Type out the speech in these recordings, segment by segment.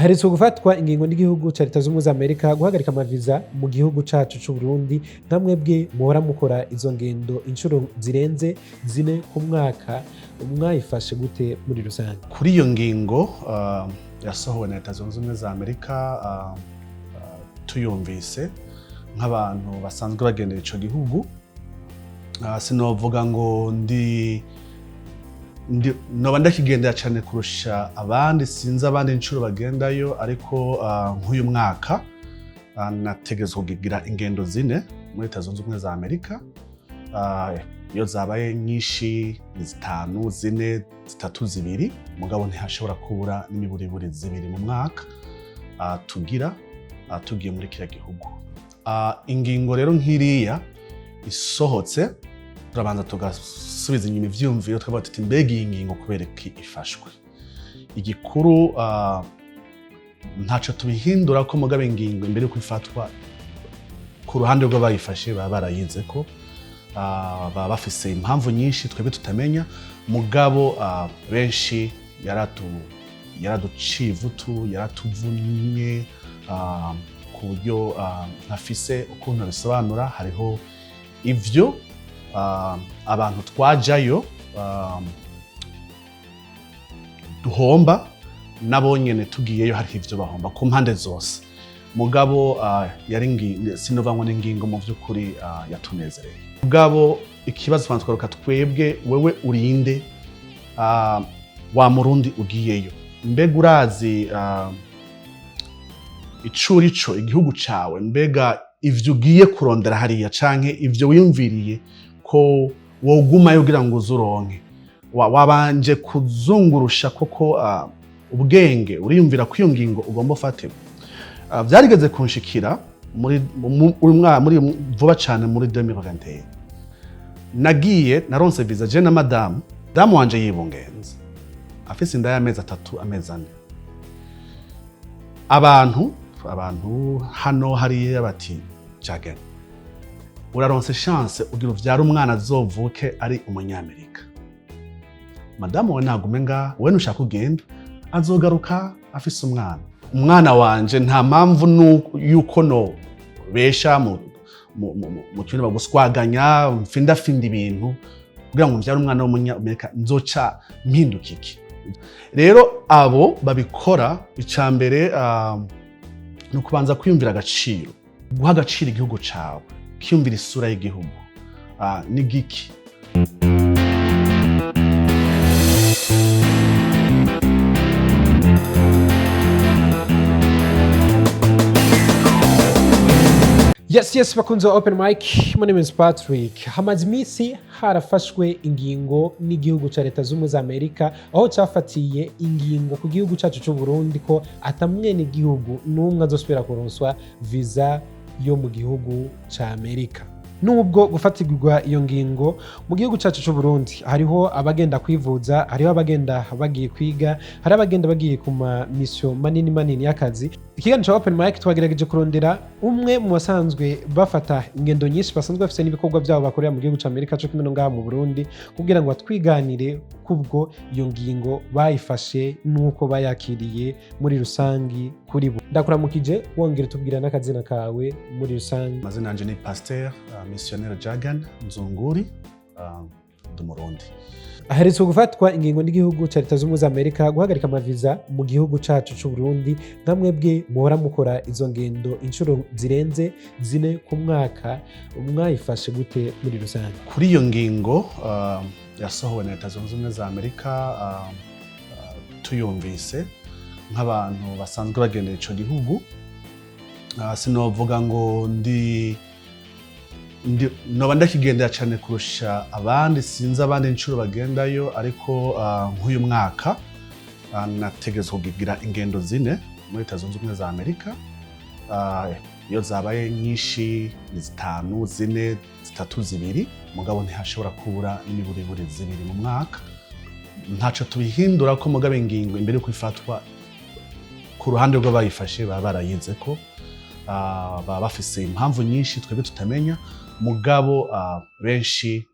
Haherutse gufatwa ingingo n'igihugu ca Leta Zunze Ubumwe za Amerika guhagarika amaviza mu gihugu cacu c'u Burundi. Nka mwebwe muhora mukora izo ngendo inshuro zirenze zine ku mwaka, mwayifashe gute muri rusange? Kuri iyo ngingo yasohowe na Leta Zunze Ubumwe za Amerika, tuyumvise nk'abantu basanzwe bagendera ico gihugu, sinovuga ngo ndi noba ndakigendera cyane kurusha abandi, sinzi abandi inshuro bagendayo, ariko nk'uyu mwaka nategetswe kugira ingendo zine muri Leta Zunze Ubumwe za Amerika. Iyo zabaye nyinshi ni zitanu, zine, zitatu, zibiri, mugabo ntihashobora kubura n'imiburiburi zibiri mu mwaka tugira tugiye muri kiriya gihugu. Ingingo rero nk'iriya isohotse, turabanza tugasubiza inyuma ivyiyumviro, tukavuga tuti: "Mbega iyi ngingo kubera iki ifashwe?" Igikuru ntaco tubihindura ko, mugabo ingingo imbere yuko ifatwa, ku ruhande rw'abayifashe baba barayize ko baba bafise impamvu nyinshi twebwe tutamenya, mugabo benshi yaraduciye ivutu, yaratuvunnye ku buryo ntafise ukuntu bisobanura. Hariho ivyo abantu twajayo duhomba, nabo nyene tugiyeyo hariho ivyo bahomba ku mpande zose, mugabo yari sinova ngo n'ingingo mu vy'ukuri yatunezereye. Mugabo ikibazo tubanza tugaruka twebwe: wewe urinde wa Murundi ugiyeyo? Mbega urazi ico urico igihugu cawe? Mbega ivyo ugiye kurondera hariya canke ivyo wiyumviriye ko wogumayo kugira ngo uzuronke, wabanje kuzungurusha koko ubwenge, uriyumvira ko iyo ngingo ugomba ufate? Vyarigeze kunshikira muri uyu mwaka, muri vuba cane, muri 2021 nagiye naronse visa je na madamu wanje yibungenze, afise inda y'amezi 3, amezi 4. Abantu hano hariya bati: "Jagen, uraronse chance, ugira uvyara umwana azovuke ari umunyamerika. Madamu we nagume ngaha, we nushaka ugenda, azogaruka afise umwana." Umwana wanje nta mpamvu yuko no besha mu kintu baguswaganya, mfindafinda ibintu kugira ngo mvyare umwana w'umunyamerika, nzoca mpinduka iki? Rero abo babikora, ica mbere ni ukubanza kwiyumvira agaciro, guha agaciro igihugu cawe, kwiyumvira isura y'igihugu ni giki. Yes, bakunze wa Open Mic, my name is Patrick. Hamaze iminsi harafashwe ingingo n'igihugu ca Leta Zunze za Amerika, aho cafatiye ingingo ku gihugu cacu c'u Burundi ko atamwene igihugu n'umwe azosubira kuronswa visa yo mu gihugu ca Amerika. Nubwo gufatirwa iyo ngingo mu gihugu cacu c'u Burundi, hariho abagenda kwivuza, hariho abagenda bagiye kwiga, hari abagenda bagiye ku ma mission manini manini y'akazi. Ikiganiro ca Open Mic twagerageje kurondera umwe mu basanzwe bafata ingendo nyinshi, basanzwe bafise n'ibikorwa byabo bakorera mu gihugu ca Amerika co kimwe no ngaha mu Burundi, kugira ngo batwiganire kubwo iyo ngingo bayifashe n'uko bayakiriye muri rusangi kuri bo. Ndakuramukije, wongera utubwira n'akazina kawe muri rusangi. Amazina yanje ni Pasteur Missionnaire Jagan Nzunguri, ndi Umurundi. Aherutse gufatwa ingingo n'igihugu ca Leta Zunze za Amerika guhagarika amaviza mu gihugu cacu c'u Burundi. Nka mwebwe muhora mukora izo ngendo inshuro zirenze zine ku mwaka, mwayifashe gute muri rusange? Kuri iyo ngingo yasohowe na Leta Zunze Ubumwe za Amerika, tuyumvise nk'abantu basanzwe bagendera ico gihugu, sinovuga ngo ndi noba ndakigendera cyane kurusha abandi, sinzi abandi inshuro bagendayo, ariko nk'uyu mwaka nategetswe kugira ingendo zine muri Leta Zunze Ubumwe za Amerika. Iyo zabaye nyinshi ni zitanu, zine, zitatu, zibiri, mugabo ntihashobora kubura n'imiburiburi zibiri mu mwaka. Ntaco tubihindura ko, mugabo ingingo imbere yuko ifatwa, ku ruhande rw'abayifashe baba barayize ko baba bafise impamvu nyinshi twebwe tutamenya, mugabo benshi.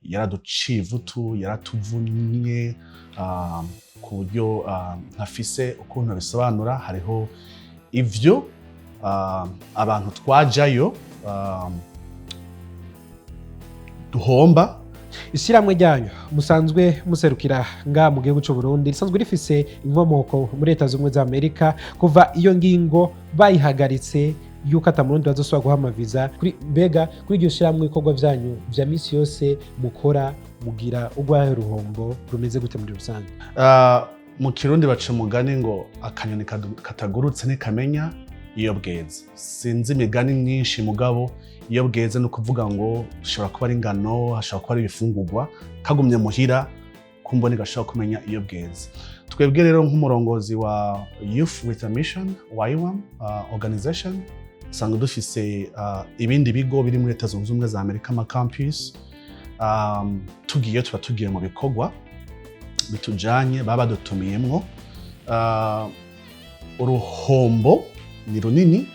Yaraduciye ivutu, yaratuvunnye ku buryo ntafise ukuntu bisobanura. Hariho ivyo abantu twajayo duhomba. Ishyirahamwe ryanyu musanzwe muserukira nga mu gihugu cy'u Burundi risanzwe rifise inkomoko muri Leta Z'Ubumwe za Amerika. Kuva iyo ngingo bayihagaritse yuko ata Murundi bazosubira guha amaviza kuri, mbega kuri iryo shyirahamwe, ibikorwa vyanyu vya misi yose mukora, mugira urwahe ruhombo rumeze gute muri rusange? Mu Kirundi baca umugani ngo akanyoni katagurutse ntikamenya iyo bweze. Sinzi imigani myinshi, mugabo iyo bweze ni ukuvuga ngo hashobora kuba ari ingano, hashobora kuba ari ibifungurwa. Kagumye muhira kumbona gashobora kumenya iyo bweze. Twebwe rero nk'umurongozi wa Youth with a Mission, YWAM organization, usanga dufise ibindi bigo biri muri Leta Zunze Ubumwe za Amerika, ama campus. Tugiye tuba tugiye mu bikorwa bitujanye baba badutumiyemwo. Uruhombo ni runini.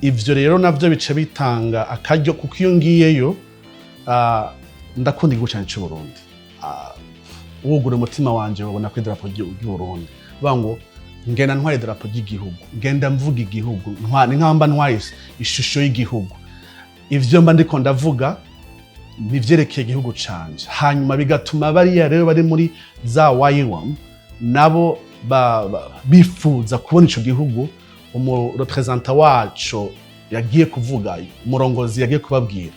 Ivyo rero navyo bica bitanga akaryo, kuko iyo ngiyeyo ndakunda igihugu canje c'u Burundi. Wugura umutima wanje babona ko idarapo ry'u Burundi, bavuga ngo ngenda ntwaye idarapo ry'igihugu, ngenda mvuga igihugu, ni nkaho mba ntwaye ishusho y'igihugu. Ivyo mba ndiko ndavuga nivyerekeye igihugu canje, hanyuma bigatuma bariya rero bari muri za YWAM nabo bifuza kubona ico gihugu, umu représentant waco yagiye kuvuga, umurongozi yagiye kubabwira.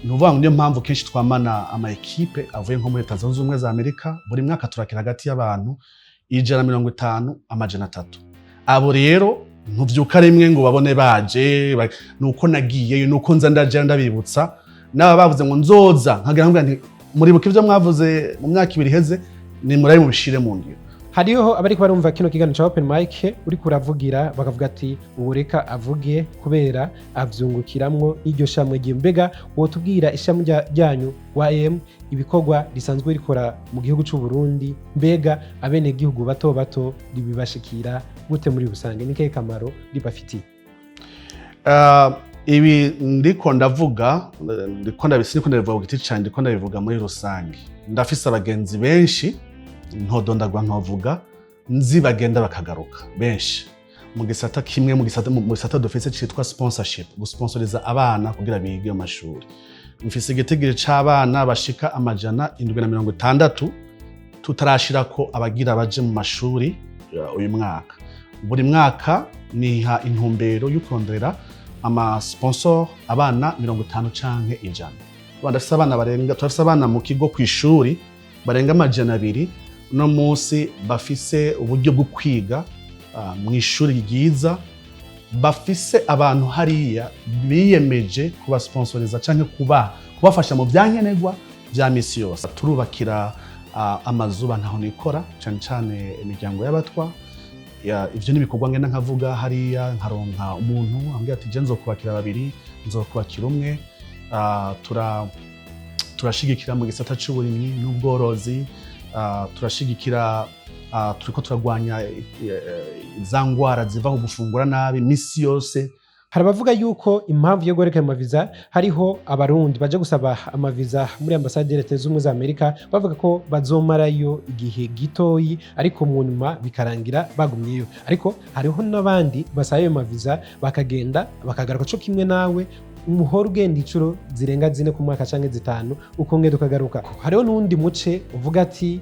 Ni ukuvuga ngo niyo mpamvu kenshi twamana ama équipe avuye nko muri Leta Zunze Ubumwe za Amerika. Buri mwaka turakira hagati y'abantu 150, 300. Abo rero ntuvyuka rimwe ngo babone baje, nuko nagiyeyo, nuko nza ndaja ndabibutsa n'aba bavuze ngo nzoza, nkagira ngo nti muribuka ivyo mwavuze mu myaka 2 iheze, ni murabe mubishire mu ngiro. Hariho abariko barumva kino kiganiro ca Open Mic uriko uravugira, bakavuga ati ubu reka avuge kubera avyungukiramwo n'iryo shamwe ryiwe. Mbega wotubwira ishami ryanyu YM, ibikorwa risanzwe rikora mu gihugu c'u Burundi, mbega abenegihugu bato bato ribibashikira gute muri rusange? Ni kahe kamaro ribafitiye? Ibi ndiko ndavuga, ndiko ndabisi, ndiko ndabivuga ku giti canje, ndiko ndabivuga muri rusange. Ndafise abagenzi benshi ntodondagwa nkavuga nzi bagenda bakagaruka benshi mu gisata kimwe, mu gisata dufise citwa sponsorship, gusponsoriza abana kugira bige mu mashuri. Mfise igitigiri c'abana bashika 760, tutarashirako abagira baje mu mashuri uyu mwaka. Buri mwaka niha intumbero yo kurondera ama sponsor abana 50 canke 100. Ndafise abana barenga, turafise abana mu kigo kw'ishuri barenga 200 uno munsi bafise uburyo bwo kwiga mu ishuri ryiza, bafise abantu hariya biyemeje kubasponsoriza canke kubafasha mu vyankenerwa vya misi yose. Turubakira amazu ntaho nikora, cane cane imiryango y'abatwa. Ivyo ni ibikorwa ngenda nkavuga hariya, nkaronka umuntu ambwira ati je nzokubakira babiri, nzokubakira umwe. Turashigikira mu gisata c'uburimyi n'ubworozi. Turashigikira, turiko turagwanya za ngwara ziva ku gufungura nabi misi yose. Hari abavuga yuko impamvu yo guhagarika amaviza, hariho Abarundi baje gusaba amaviza muri ambasade ya Leta Z'Ubumwe za Amerika bavuga ko bazomarayo igihe gitoyi, ariko mu nyuma bikarangira bagumyeyo. Ariko hariho n'abandi basaba ayo maviza bakagenda bakagaruka, co kimwe nawe umuhora ugenda incuro zirenga 4 ku mwaka canke 5, ukongera ukagaruka. Hariho n'uwundi muce uvuga ati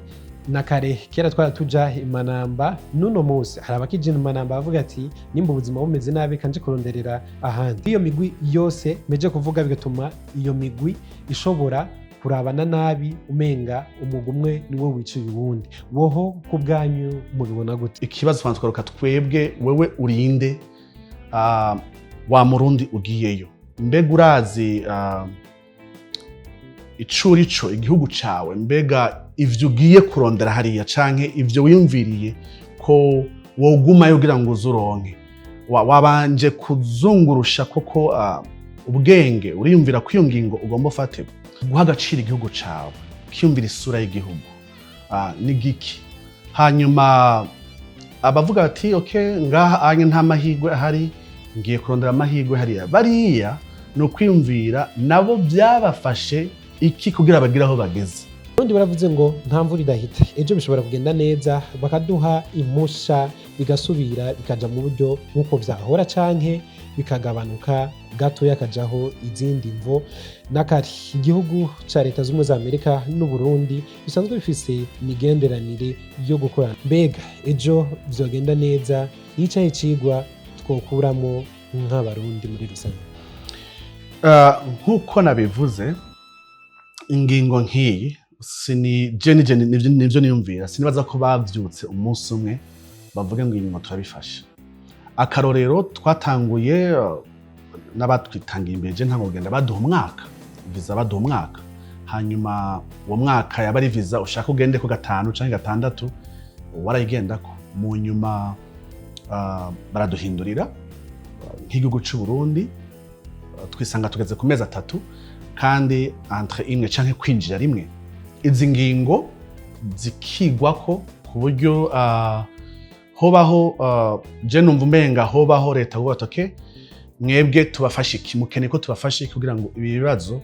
na kare kera twara tuja imanamba, n'uno munsi hari abakija imanamba, bavuga ati nimba ubuzima bumeze nabi kanje kuronderera ahandi. Iyo migwi yose meje kuvuga bigatuma iyo migwi ishobora kurabana nabi, umenga umugwi umwe niwo wiciye uwundi. Woho ku bwanyu mubibona gute? Ikibazo twaruka twebwe, wewe urinde wa Murundi ugiyeyo, mbega urazi ico urico igihugu cawe? Mbega ivyo ugiye kurondera hariya canke ivyo wiyumviriye ko wogumayo kugira ngo uzuronke, wabanje kuzungurusha koko ubwenge, uriyumvira ko iyo ngingo ugomba ufate guha agaciro igihugu cawe, ukiyumvira isura y'igihugu ni giki? Hanyuma abavuga bati okay, ngaha anye nta mahirwe ahari, ngiye kurondera amahirwe hariya, bariya ni ukwiyumvira nabo byabafashe. Iki kugira bagire aho bageze. Ubundi baravuze ngo nta mvura idahita. Ejo bishobora kugenda neza, bakaduha impusha, bigasubira bikaja mu buryo nk'uko vyahora, canke bikagabanuka gatoya, kajaho izindi mvo. Nakari igihugu ca Leta Z'Ubumwe za Amerika n'Uburundi bisanzwe bifise imigenderanire yo gukorana. Mbega ejo vyogenda neza, yicaye icigwa twokuramo nk'Abarundi muri rusange? Nk'uko nabivuze, ingingo nk'iyi sini je nije nivyo niyumvira, sinibaza ko bavyutse umunsi umwe bavuge ngo ingingo turabifashe. Akarorero, twatanguye n'abatwitangiye imbere, je ntabwo kugenda baduha umwaka visa, baduha umwaka, hanyuma uwo mwaka yaba ari visa ushaka ugende ko gatanu canke gatandatu warayigendako. Mu nyuma baraduhindurira nk'igihugu c'u Burundi, twisanga tugeze ku mezi 3 kandi entrée imwe canke kwinjira rimwe. Izi ngingo zikigwako ku buryo hobaho je numva umenga hobaho leta kuvuga ati: "Okay, mwebwe tubafashe iki? Mukeneye ko tubafashe iki kugira ngo ibi bibazo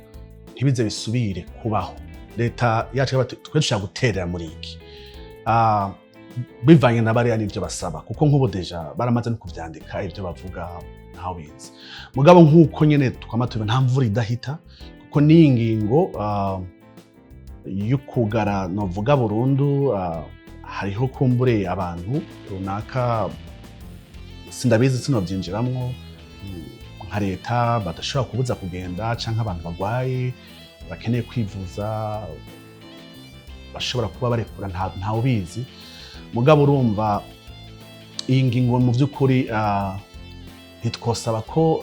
ntibize bisubire kubaho?" Leta yacu ikavuga ati: "Twe dushaka guterera muri iki." Bivanye na bariya n'ivyo basaba, kuko nk'ubu déjà baramaze no kuvyandika, ivyo bavuga ntaho bizi. Mugabo nk'uko nyene twama tubivuga, nta mvura idahita, kuko n'iyi ngingo y'ukugara novuga burundu, hariho kumbure abantu runaka, sindabizi, sinovyinjiramwo, nka leta badashobora kubuza kugenda, canke abantu bagwaye bakeneye kwivuza bashobora kuba barekura, ntawubizi. Mugabo urumva iyi ngingo mu by'ukuri ntitwosaba ko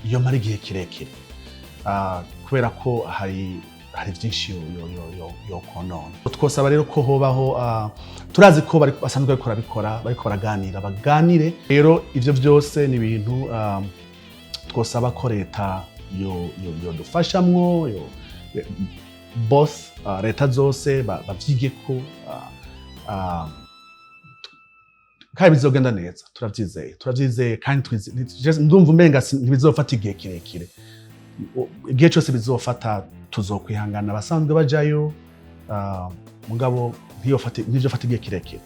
yomara igihe kirekire, kubera ko hari byinshi yo konona. Twosaba rero ko hobaho turazi ko basanzwe bariko barabikora, bariko baraganira, baganire rero. Ivyo byose ni ibintu twosaba ko leta yodufashamwo, yo both leta zose bavyige ko kandi bizogenda neza. Turavyizeye, turavyizeye kandi ndumva umenga ntibizofata igihe kirekire. Igihe cyose bizofata tuzokwihangana, abasanzwe bajayo, mugabo ntibizofata igihe kirekire.